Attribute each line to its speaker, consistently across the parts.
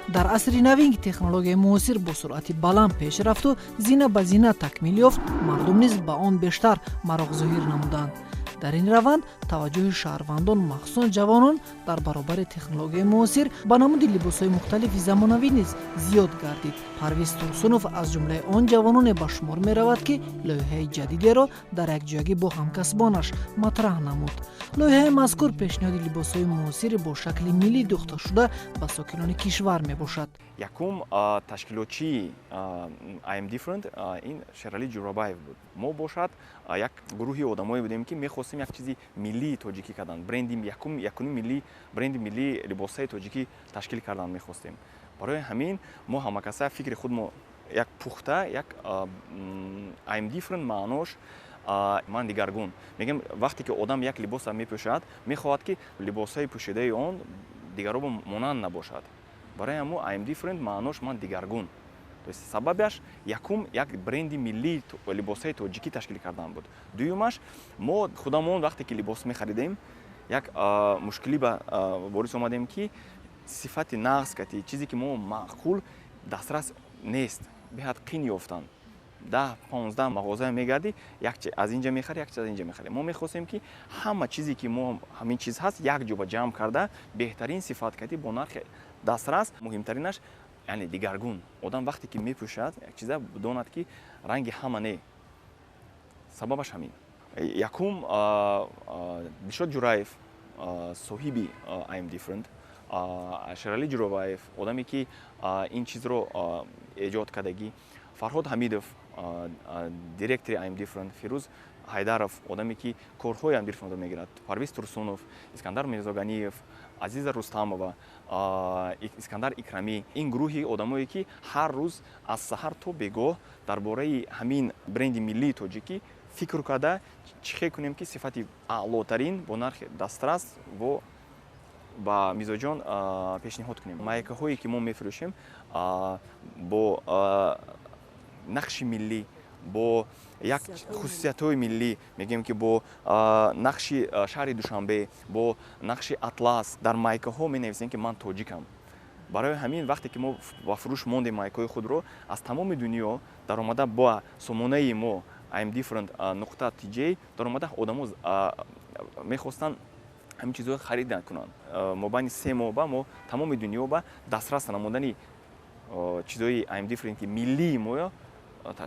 Speaker 1: Дар асри навин, ки технологияи муосир бо суръати баланд пеш рафту зина ба зина такмил ёфт, мардум низ ба он бештар мароқ зоҳир намуданд. Дар ин раванд таваҷҷӯҳи шаҳрвандон, махсусан ҷавонон, дар баробари технологияи муосир ба намуди либосҳои мухталифи замонавӣ низ зиёд гардид. Парвиз Турсунов аз ҷумлаи он ҷавононе ба шумор меравад, ки лоиҳаи ҷадидеро дар якҷоягӣ бо ҳамкасбонаш матраҳ намуд. Лоиҳаи мазкур пешниҳоди либосҳои муосири бо шакли миллӣ дӯхташуда ба сокинони кишвар мебошад.
Speaker 2: Якум ташкилотчии I am Different ин Шералӣ Ҷурабаев буд. Мо бошад, як гурӯҳи одамое будем, ки мехостем як чизи миллии тоҷикӣ кардан, бренди якум, якуни миллӣ, бренди миллии либосҳои тоҷикӣ ташкил кардан мехостем. Барои ҳамин мо ҳамакаса фикри худмо як пухта як I am Different, маънош ман дигаргун мегӯям. Вақте ки одам як либоса мепӯшад, мехоҳад, ки либосҳои пӯшидаи он дигаро монанд набошад. Барои ҳамо I am Different маънош ман дигаргун. То есть сабабаш якум як бренди миллии либосҳои тоҷикӣ ташкил кардан буд. Дуюмаш, мо худамон вақте ки либос мехаридем, як мушкилӣ ба ворис омадем, ки сифати нағз кати чизе ки мо маъқул дастрас нест, беҳад қин ёфтан. 10-15 мағоза мегардӣ, як аз инҷа мехарӣ, як чиз аз инҷа мехарӣ. Мо мехостем, ки ҳама чизе ки мо ҳамин чиз ҳаст, як ҷо ба ҷамъ карда, беҳтарин сифат кати, бо нархи дастрас. Муҳимтаринаш, яъне дигаргун. Одам вақте ки мепӯшад як чиза, донад, ки ранги ҳама не. Сабабаш ҳамин. Якум Дилшод Ҷураев, соҳиби I am Different, Шералӣ Ҷуробаев, одаме ки ин чизро эҷод кардагӣ, Фарҳод Ҳамидов, директори I am Different, Фирӯз Ҳайдаров, одаме ки корҳои I am Different мегирад, Парвиз Турсунов, Искандар Мирзоганиев, Азиза Рустамова, Искандар Икрамӣ. Ин гурӯҳи одамое ки ҳар рӯз аз саҳар то бегоҳ дар бораи ҳамин бренди миллии тоҷикӣ фикр карда, чӣ хел кунем, ки сифати аълотарин бо нархи дастрас во ба мизоҷон пешниҳод кунем. Майкаҳое ки мо мефурӯшем, бо нақши миллӣ, бо як хусусиятҳои миллӣ, мегӯем ки бо нақши шаҳри Душанбе, бо нақши атлас. Дар майкаҳо менависем, ки ман тоҷикам. Барои ҳамин вақте ки мо ба фурӯш мондем майкаҳои худро, аз тамоми дунё даромада ба сомонаи мо imdifferent.tj даромада, одамо мехостанд ҳамин чизҳоро харида кунанд. Мобайни 3 моҳ ба мо тамоми дунё ба дастрас намудани чизҳои I am Different ки миллии моё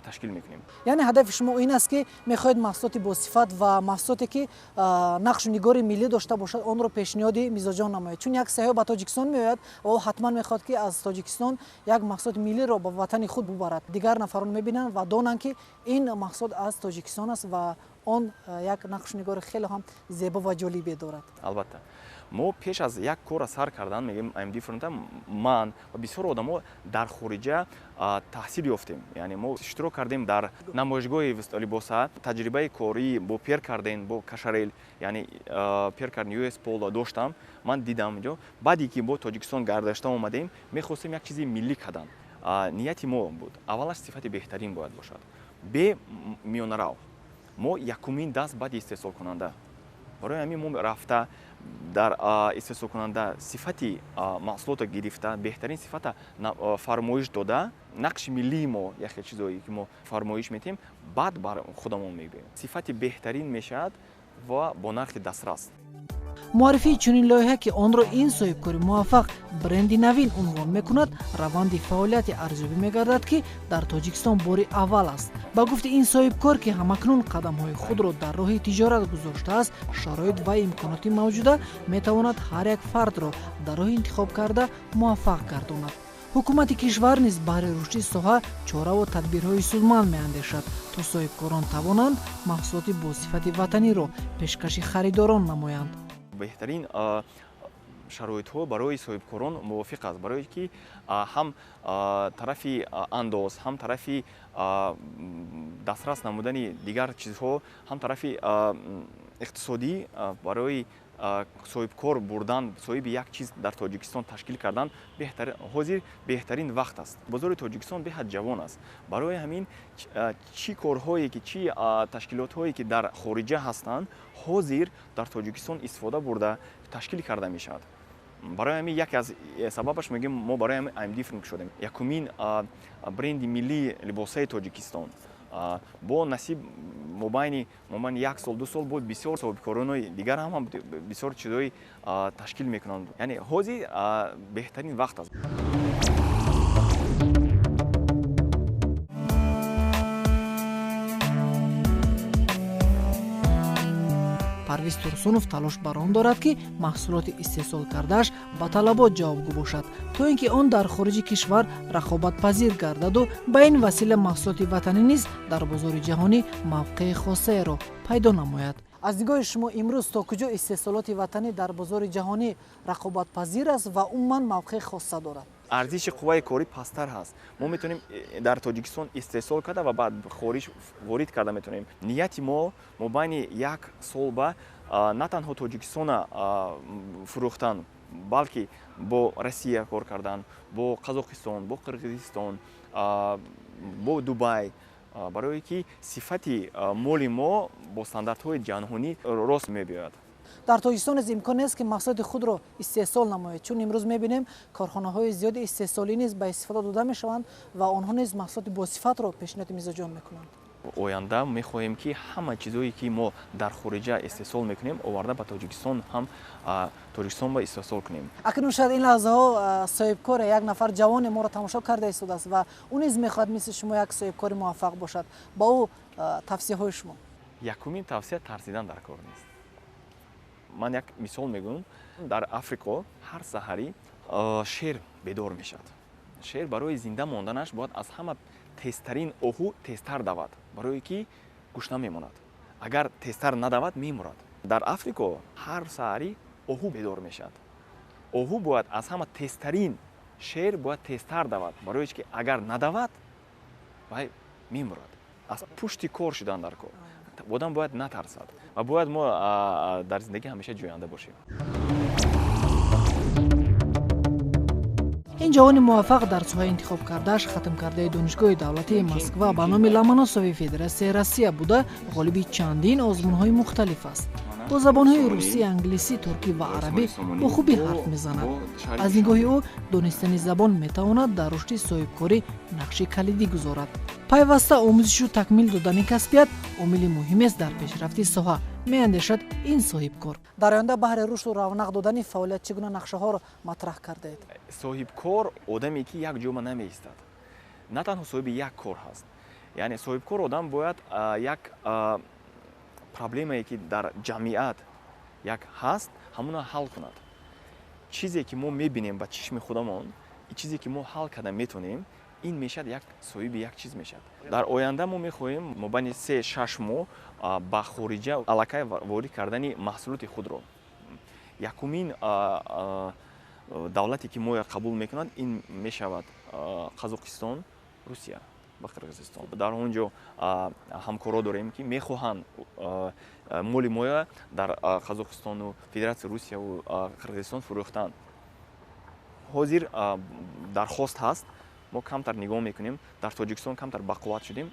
Speaker 2: ташкил мекунем.
Speaker 1: Яъне ҳадафи шумо ин аст, ки мехоҳед маҳсулоти босифат ва маҳсулоте ки нақшу нигори миллӣ дошта бошад, онро пешниҳоди мизоҷон намоед, чун як сайёҳ ба Тоҷикистон меояд ва ӯ ҳатман мехоҳад, ки аз Тоҷикистон як маҳсулоти миллиро ба ватани худ бубарад, дигар нафарон мебинанд ва донанд, ки ин маҳсулот аз Тоҷикистон аст ва он як нақшу нигори хеле ҳам зебо ва ҷолибе дорад.
Speaker 2: Албатта, мо пеш аз як корра сар кардан, мегӯем, I am Different, ман ва бисёр одамо дар хориҷа таҳсил ёфтем, яъне мо иштирок кардем дар намоишгоҳи либоса, таҷрибаи корӣ бо Пьер Карден, бо Кашарел, яъне Пьер Карден, US Polo доштам, ман дидам инҷо. Баъде ки бо Тоҷикистон гардашта омадем, мехостем як чизи миллӣ кардан. Нияти мо буд, аввалаш сифати беҳтарин бояд бошад, бе миёнарав. Мо якумин даст баъди истеҳсолкунанда. Барои ҳамин мо рафта дар истеҳсолкунанда сифати маҳсулотро гирифта, беҳтарин сифата фармоиш дода, нақши миллии мо, яхе чизое ки мо фармоиш метиҳем, баъд бар худамон мегӯем, сифати беҳтарин мешавад ва бо нархи дастрас.
Speaker 1: Муаррифии чунин лоиҳа, ки онро ин соҳибкори муваффақ бренди навин унвон мекунад, раванди фаъолияти арзёбӣ мегардад, ки дар Тоҷикистон бори аввал аст. Ба гуфти ин соҳибкор, ки ҳамакнун қадамҳои худро дар роҳи тиҷорат гузоштааст, шароит ва имконоти мавҷуда метавонад ҳар як фардро дар роҳи интихобкарда муваффақ гардонад. Ҳукумати кишвар низ баҳри рушди соҳа чораву тадбирҳои судманд меандешад, то соҳибкорон тавонанд маҳсулоти босифати ватаниро пешкаши харидорон намоянд.
Speaker 2: Беҳтарин шароитҳо барои соҳибкорон мувофиқ аст, барое ки ҳам тарафи андоз, ҳам тарафи дастрас намудани дигар чизҳо, ҳам тарафи иқтисодӣ барои соҳибкор бурдан, соҳиби як чиз дар Тоҷикистон ташкил кардан ҳозир беҳтарин вақт аст. Бозори Тоҷикистон беҳад ҷавон аст. Барои ҳамин чӣ корҳое ки, чӣ ташкилотҳое ки дар хориҷа ҳастанд, ҳозир дар Тоҷикистон истифода бурда ташкил карда мешавад. Барои ҳамин яке аз сабабаш мегӯем, мо барои ҳамин I'm Different шудем. Якумин бренди миллии либосаи Тоҷикистон. Бо насиб мобайни як сол, 2 сол бо бисёр соҳибкорони дигар ҳам бисёр чизҳои ташкил мекунанд. Яъне ҳозир беҳтарин вақт аст.
Speaker 1: Парвиз Турсунов талош бар он дорад, ки маҳсулоти истеҳсол кардааш ба талабот ҷавобгӯ бошад, то ин ки он дар хориҷи кишвар рақобатпазир гардаду ба ин васила маҳсулоти ватанӣ низ дар бозори ҷаҳонӣ мавқеи хосаеро пайдо намояд. Аз нигоҳи шумо имрӯз то куҷо истеҳсолоти ватанӣ дар бозори ҷаҳонӣ рақобатпазир аст ва умуман мавқеи хоса дорад?
Speaker 2: Арзиши қувваи корӣ пасттар ҳаст. Мо метавонем дар Тоҷикистон истеҳсол карда ва баъд хориҷ ворид карда метавонем. Нияти мо мобайни як сол ба на танҳо Тоҷикистона фурӯхтан, балки бо Россия кор кардан, бо Қазоқистон, бо Қирғизистон, бо Дубай, барое ки сифати моли мо бо стандартҳои ҷаҳонӣ рост мебиёяд.
Speaker 1: Дар Тоҷикистон низ имкон нест, ки маҳсулоти худро истеҳсол намояд, чун имрӯз мебинем корхонаҳои зиёди истеҳсолӣ низ ба истифода дода мешаванд ва онҳо низ маҳсулоти босифатро пешниҳоди мизоҷон мекунанд.
Speaker 2: Оянда мехоҳем, ки ҳама чизое ки мо дар хориҷа истеҳсол мекунем, оварда ба Тоҷикистон ҳам Тоҷикистон ба истеҳсол кунем.
Speaker 1: Акнун шояд ин лаҳзаҳо соҳибкоре, як нафар ҷавоне моро тамошо карда истодааст ва ӯ низ мехоҳад мисли шумо як соҳибкори муваффақ бошад. Ба ӯ тавсияҳои шумо?
Speaker 2: Якумин тавсия: тарсидан дар кор нест. Ман як мисол мегӯям. Дар Африко ҳар саҳарӣ шер бедор мешавад. Шер барои зинда монданаш бояд аз ҳама тезтарин оҳу тезтар давад, барое ки гушна мемонад. Агар тезтар надавад, мемурад. Дар Африко ҳар саҳарӣ оҳу бедор мешавад. Оҳу бояд аз ҳама тезтарин шер бояд тезтар давад, барое ки агар надавад, вай мемурад. Аз пушти кор шудан дар кор. Одам бояд натарсад ва бояд мо дар зиндагӣ ҳамеша ҷӯянда бошем.
Speaker 1: Ин ҷавони муваффақ дар соҳаи интихоб кардааш хатмкардаи Донишгоҳи давлатии Москва ба номи Ломоносови Федератсияи Россия буда, ғолиби чандин озмунҳои мухталиф аст. Бо забонҳои русӣ, англисӣ, туркӣ ва арабӣ бо хубӣ ҳарф мезанад. Аз нигоҳи ӯ донистани забон метавонад дар рушди соҳибкорӣ нақши калидӣ гузорад. Пайваста омӯзишу такмил додани касбият омили муҳимест дар пешрафти соҳа, меандешад ин соҳибкор. Дар оянда баҳри рушду равнақ додани фаъолият чӣ гуна нақшаҳоро матраҳ кардаед?
Speaker 2: Соҳибкор одаме, ки як ҷома намеистад. На танҳо соҳиби як кор ҳаст. Яъне соҳибкор одам бояд як проблемае, ки дар ҷамъият як ҳаст, ҳамона ҳал кунад. Чизе ки мо мебинем ба чишми худамон, чизе ки мо ҳал карда метавонем, ин мешавад як соҳиби як чиз мешавад. Дар оянда мо мехоҳем мобайни 3-6 моҳ ба хориҷа аллакай ворид кардани маҳсулоти худро. Якумин давлате ки мо қабул мекунад, ин мешавад Қазоқистон, Русия ва Қирғизистон. Дар он ҷо ҳамкоро дорем, ки мехоҳанд моли моя дар Қазоқистону Федератсияи Русияву Қирғизистон фурӯхтанд. Ҳозир дархост ҳаст, мо камтар нигоҳ мекунем, дар Тоҷикистон камтар бақувват шудем,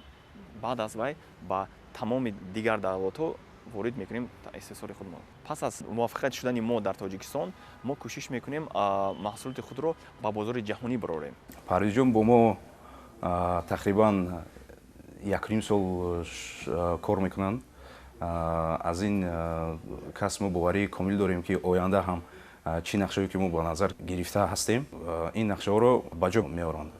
Speaker 2: баъд аз вай ба тамоми дигар давлатҳо ворид мекунем истеҳсоли худмон. Пас аз муваффақият шудани мо дар Тоҷикистон, мо кӯшиш мекунем маҳсулоти худро ба бозори ҷаҳонӣ барорем.
Speaker 3: Парвизҷон бо мо тақрибан 1.5 сол кор мекунанд. Аз ин кас мо боварии комил дорем, ки оянда ҳам чӣ нақшаҳое ки мо ба назар гирифта ҳастем, ин нақшаҳоро ба ҷо меоранд.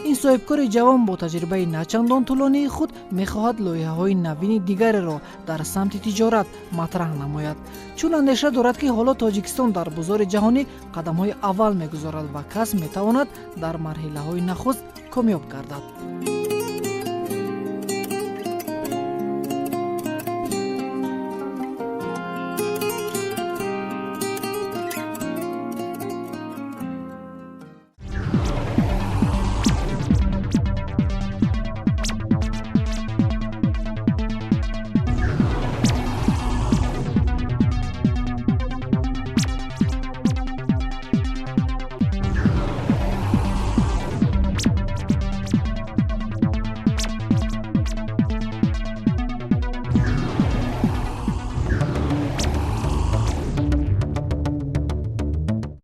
Speaker 1: Ин соҳибкори ҷавон бо таҷрибаи начандон тӯлонии худ мехоҳад лоиҳаҳои навини дигареро дар самти тиҷорат матраҳ намояд, чун андеша дорад, ки ҳоло Тоҷикистон дар бозори ҷаҳонӣ қадамҳои аввал мегузорад ва кас метавонад дар марҳилаҳои нахуст комёб гардад.